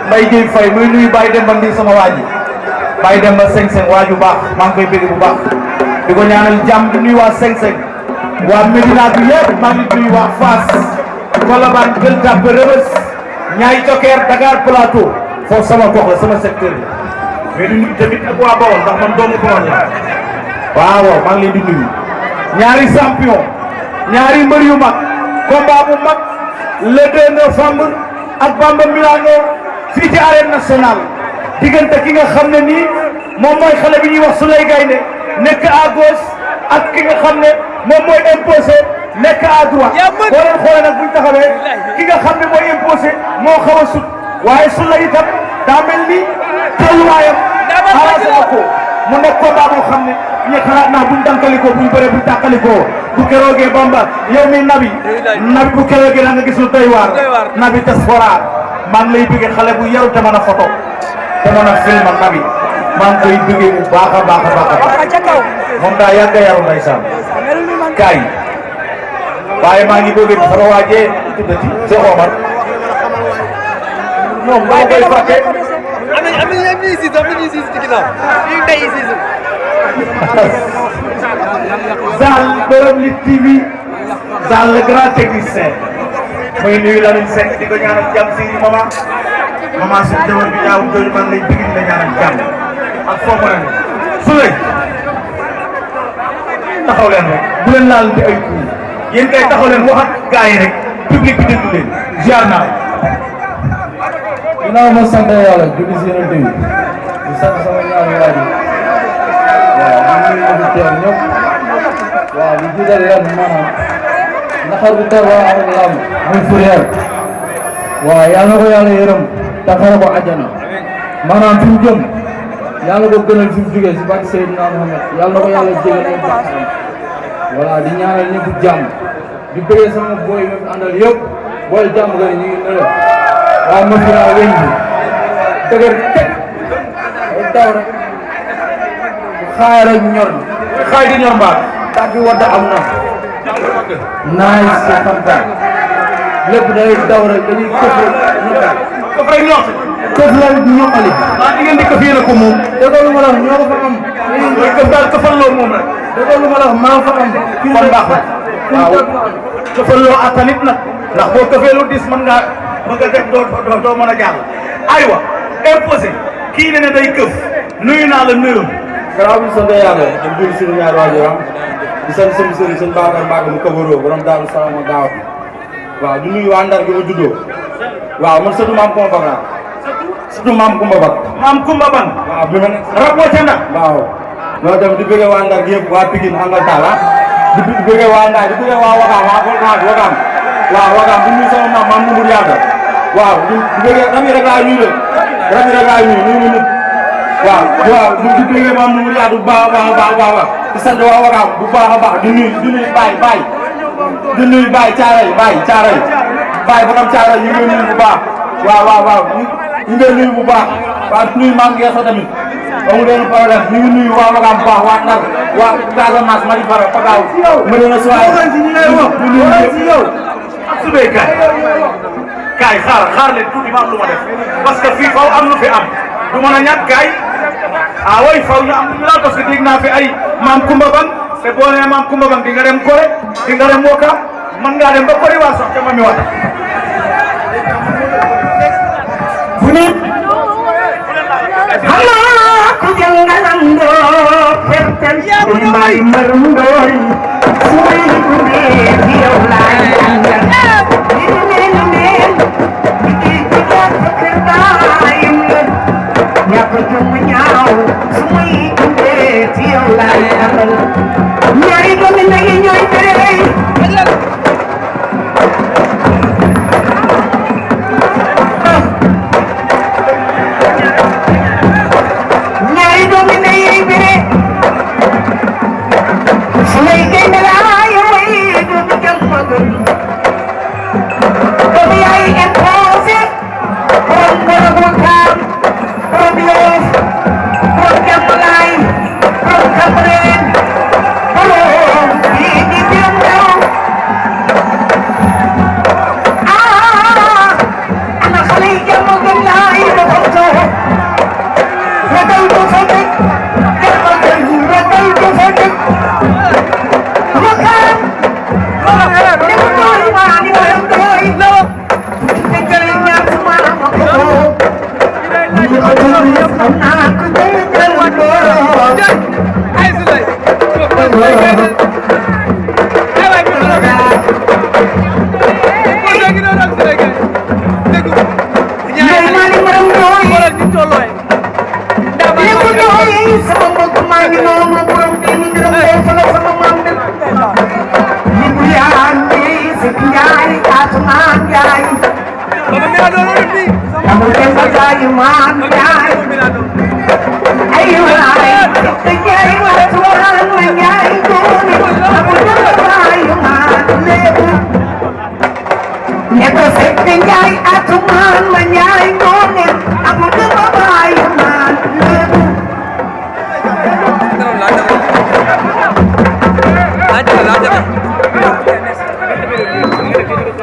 Mbaye Dieye Faye muy nuyu Baye Demba ndi sama waa ji Baye Demba 5-5 waaju baax maa ngi koy bëgg bu baax di ko ñaanal jàmm di nuyu waa 5-5 waa Medina bi yëpp maa ngi nuyu waa Fass Colobane Gueule Tapée Rebeuss Niayes Thioker Dakar Plateau foofu sama gox la sama secteur la mais di nuyu tamit ak waa Bawol ndax man doomu Bawol la waaw maa ngi leen di nuyu ñaari champion ñaari mbër yu mag combat bu mag le 2 novembre ak Bamba Milano fii ci arène nationale diggante ki nga xam ne nii moom mooy xale bi ñuy wax Souley Gaynde nekk à gauche ak ki nga xam ne moom mooy imposé nekk à droite boo leen xoolee nag buñ taxawee ki nga xam ne mooy imposé moo xaw a sut waaye Souley itam daa mel ni tolluwaayam arrangé na ko mu nekk combat boo xam ne ñi xalaat naa buñ dankalikoo buñ bëree buñ tàqalikoo bu keroogee Bamba yow mi nabi bu keroogee da nga gis lu doy waar nabi diaspora maa ngi lay bëggee xale bu yaru te mën a photo te mën a film ak nabi maa ngi koy bëggee bu baax a baax a baax moom daa yàgg a yaru ndeysaan kaay waaye maa ngi bëgg sama waajee tuddati Cheikh Omar moom dama koy fàtte am nañu siis ci ginnaaw ñu tey siis Zal borom li TV Zal le grand technicien muy nuyu Lamine Seck di ko ñaanal jàmm si maman suñu jabar bi ñaaw jooju man lay bëgg di la ñaanal jàmm ak foo mën a ne Souley taxaw leen rek bu leen laal di ay coup yéen kay taxaw leen wax ak gars yi rek public bi déglu leen ziar naa ginnaaw ma sant yàlla julli si yonent bi di sant sama ñaari waajur waaw ñu ngi leen di teew ñëpp waaw di jiital leen maanaam naqar bi tar waa am lamb muy Fourrière waaw yàlla na ko yàlla yërëm te xare ko àjjana maanaam fi mu jëm yàlla ko gënal fi mu jógee si barke Seydina Mohamed yàlla na ko yàlla jégal ay bàkkaaram voilà di ñaanal ñëpp jàmm di bëggee sama boy yi ma fi àndal yëpp booy jàmm gën ñu ngi nële waaw mafia weñ bi dëgër teg ay daw rek xaay rek ñor xaay di ñor mbaa tàgg wadda am na nice sa fantaan lépp day daw rek dañuy këf rek ñor këf la ñoqali ah di ngeen di këf yéen a ko moom déggoo lu ma la wax ñoo ko fa am mooy këf daal këfal loo moom rek déggoo lu ma la wax maa fa am kon baax na waaw këfal loo attanit nag ndax boo këfee lu dis mën nga def doo mën a jàll aywa imposé kii ne day këf nuyu naa la nuyu garaaw bi sant yàlla di jël suñu ñaari waajuram di sant sama sëriñ sëñ Bakar Mbacke mu kabaroo borom Daaru Salaam ak gaaw bi waaw di nuyu waa Ndar gi ma juddoo waaw man sëtu maam Kumba Bang sëtu maam Kumba Bang maam Kumba Bang waaw bi ma nekk raboo ca Ndar waaw ñoo dem di bëggee waa Ndar gi yëpp waa Pikine Angaltal di bëggee waa Ndar di bëggee waa Wakaam waa Volcan Wakaam waaw Wakaam di nuyu sama maam Mamadou Yaata waaw di bëggee rami rek laa nuyu nuyu nit waaw di bëggee maam Mamadou Yaata bu baax a baax di sant waa Wakaam bu baax a baax di nuyu Baye di nuyu Baye Caaray Baye borom Caaray ñu ngi nuyu bu baax waaw ñu ngi nuyu bu baax waaw di nuyu maam Ngeesa tamit amul benn problème ñu ngi nuyu waa Wakaam bu baax waa Ndar waa Casamance Mali Fara Fakaw Medina Soie si yow su dee kaay xaar leen tuuti ma am lu ma def parce que fii faw am lu fi am du mën a ñàkk kaay way faw ñu am lu ñu laal parce que dégg naa fi ay maam Kumba Bang te boo nee maam Kumba Bang di nga dem Kole di nga dem Woka mën ngaa dem ba Kole waa sax ca Mami Wata fu ni ku jangalando pertel mbay marundoy suy gune diyo lay angal nen iki kita kerdaim ñak jum ñaaw suy gune diyo lay angal ñaari doomi nday ñoy tere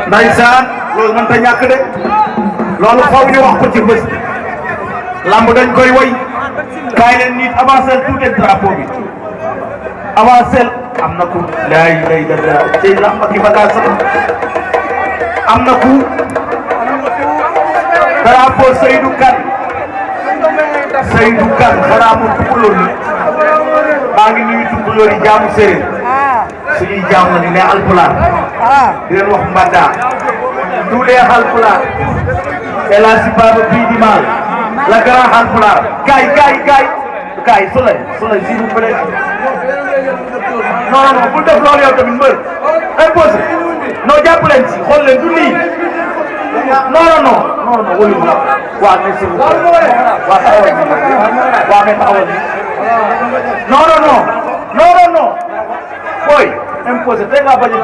Ndeysaan loolu mën ta ñàkk de loolu faw ñu wax ko ci bés bi lamb dañ koy woy kaay leen nit avancé tuuti drapeau bi avancé am na ku laay lay dara ci lamb ki bagage am na ku drapeau Seydou Kane xanaa mu tukulóor la maa ngi nuyu tukulóor yi jaamu séeréer suñuy jaam la ni ne alpulaar di leen wax mbadda tous les alpulaar et la sibaba bii di mal la grand alpulaar gaay Souley s'il vous plaît non bu def loolu yow tamit mbër imposé non jàpp leen si xool leen du lii non wóyu ma waa mais s'il vous plaît waa taxawal non boy imposé tey nga bañ a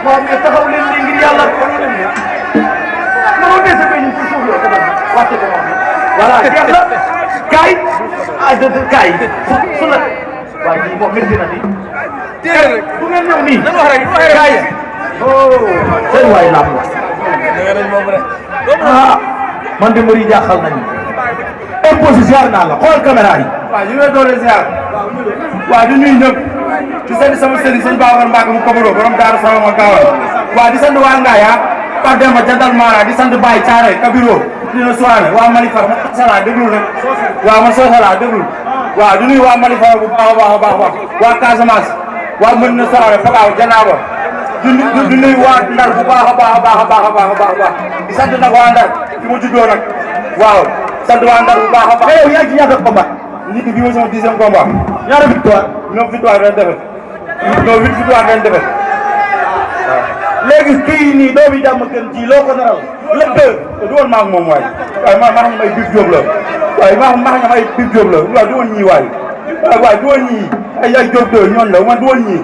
waaw mais taxaw leen nii ngir yàlla mënoo dese ba ñu ci suuf la ko def wàcce ko moom voilà jeex na kaay kaay su la waaye kii moom métti na di du ngeen ñëw nii kaay seen waay laam ah man de mbir yi jaaxal nañu imposé ziar naa la xool caméra yi waaw ñu ngi doole ziar waaw di nuyu ñëpp di sant sama sëriñ sëñ Babacar Mbacke mu Kobaro borom Daaru Salaam ak Gaawal waaw di sant waa Ngaaya Pape Demba Jandal Mara di sant Baye Thiaré Kabiro dina soirée waa Malifar ma sala déglu rek waaw man soo sala déglu waaw di nuyu waa Malifar bu baax a baax a baax waa Casamance waa mën na soirée Pakaw Janaaba di nuyu waa Ndar bu baax a baax a baax a baax a baax a baax di sant nag waa Ndar fi ma juddoo nag waaw sant waa Ndar bu baax a baax. yow yaa ngi ci ñaata combat nit bi mooy sama 10e combat. ñaata victoire 9 victoire ren defet non 8 victoire ren defet léegi kii nii doomu jàmm gën ji loo ko naral lépp te du woon maa ak moom waay waaye maa xam ay Bib Diop la waaye maa xam ay Bib Diop la waaw du woon ñii waay waaye du woon ñii ay Diop de ñooñu la man du woon ñii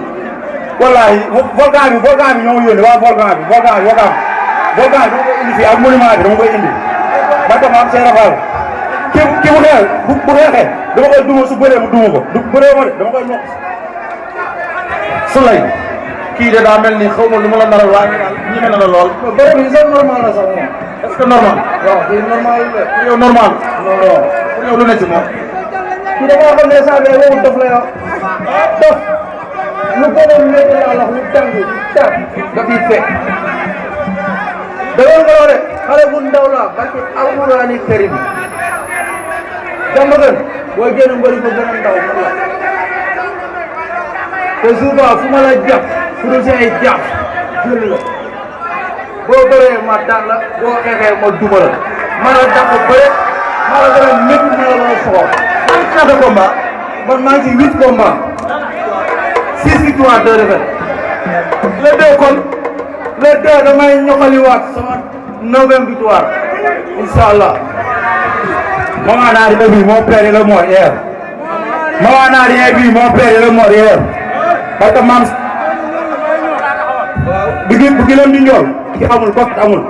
wallaahi volcan bi ñoo ma yónnee waa volcan bi dama koy indi fii ak monument bi dama koy indi ba tax ma am seen rafal ki bu xeexee dama koy duma su bëree mu duma ko du bëree ma de dama koy noq Souley kii de daa mel ni xaw ma lu ma la naral waaye ñi mel na la lool. bëre bi sax normal la sax moom. est-ce que normal. waaw kii normal la. pour yow normal. non non pour yow lu ne ci moom. kii da ngaa xam ne saa bee wowul dof la yow. dof lu ko doon métti la wax lu tàng da fiy fekk. dëgg nga de xale bu ndaw la parce que alxuraani karim jàmm gën boo génn mbëri ko gën a ndaw la. te souvent fu ma la jàpp fu dul si ay jàpp jël la boo bëree ma daan la boo xeexee ma duma la ma la dàq bëre ma la gën a métti ma la gën a soxor. man ñaata combat man maa ngi ci 8 combats 6 victoires 2 défaites le 2 kon le 2 damay ñoxaliwaat sama 9e victoire incha allah. Maman Nari bi mon père est mort hier. Maman Nari bi mon père est mort hier. parce que maam bu gëlëm di njool ki amul koket amul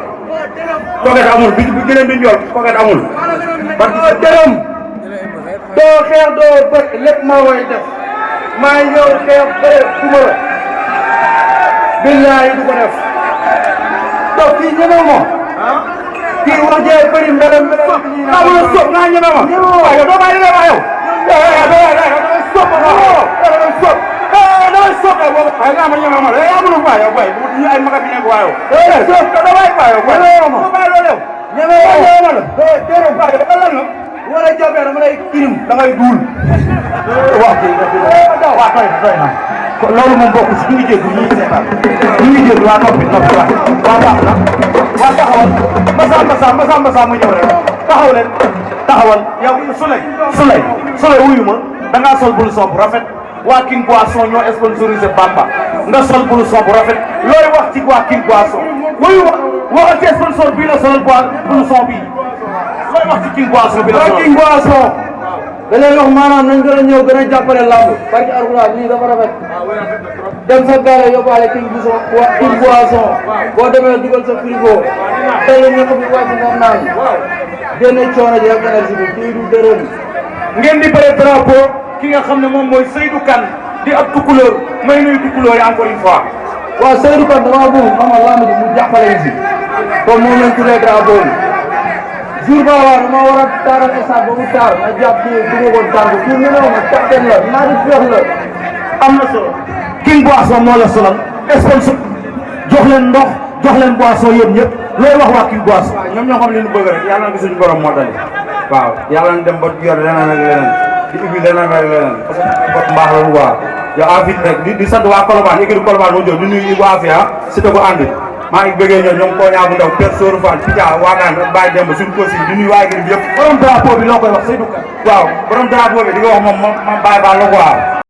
bu gëlëm di njool koket amul parce que dërëm doo xeex doo bët lépp maa koy def maa ñëw xeex bëre duma la billahi du ko def donc kii ñeme ma kii wax jee bëri mbelam amul sopp naa ñeme ma waaye doo bàyyi la yow ay nga ma ñeme ma ay amul fa yow bay ñu ay maga bi nekk waayo so da bay fa yow bay do bay lo lew ñeme ma la déro fa da lan la wala jobé dama lay kirim da ngay dul wax wa tay na ko loolu moom bokk ci ñu jéggu ñi sétal ñu jéggu wa noppi wa baax na wa taxawal masa mu ñëw rek taxawal yow Souley wuyu ma da nga sol bul sopp rafet waa King Boisson ñoo sponsorisé Bamba nga sol bulu son bu rafet looy wax ci waa King Boisson wuyu waxal ci sponsor bii la solal bulu son bii looy wax ci King Boisson bi la solal King Boisson da leen wax maanaam nañ gën a ñëw gën a jàppale lamb barki Alxuraan lii dafa rafet dem sa gaale yóbbaale King Boisson boo demee dugal sa frigo tey la ñëpp bi wàcc nga naan génne coono ji ak énergie bi kii du dërëm ngeen di bëre drapeau ki nga xam ne moom mooy Seydou Kane di ab tukulóor may nuyu tukulóor yi encore une fois. waaw Seydou Kane damaa bëgg xam nga lamb ji mu jàppale ñu si comme moom lañ tuddee drapeau bi jour ba waaw dama war a taaral stade ba mu taar ma jàpp ci dugg ko taar ko kii mënoo ma capitaine la maa di feex la am na solo King Boisson moo la solal sponsor jox leen ndox jox leen boisson yéen ñëpp looy wax waa King Boisson. waaw ñoom ñoo xam li ñu bëgg rek yàlla na ko suñu borom moo tali waaw yàlla na dem ba yor leneen ak leneen di ubbi leneen ak leneen parce que bot mbaax la lu waa yow afit rek di sant waa Colobane équipe Colobane moo jóg di nuyu waa Afia si te ko ànd maa ngi bëggee ñoom Koña bu ndaw Père Sourou Fall Pitia Waagaan rek Baye Demba suñu kosi di nuyu waa équipe bi yëpp borom drapeau bi loo koy wax Seydou Kane waaw borom drapeau bi di nga wax moom Baye Ba la quoi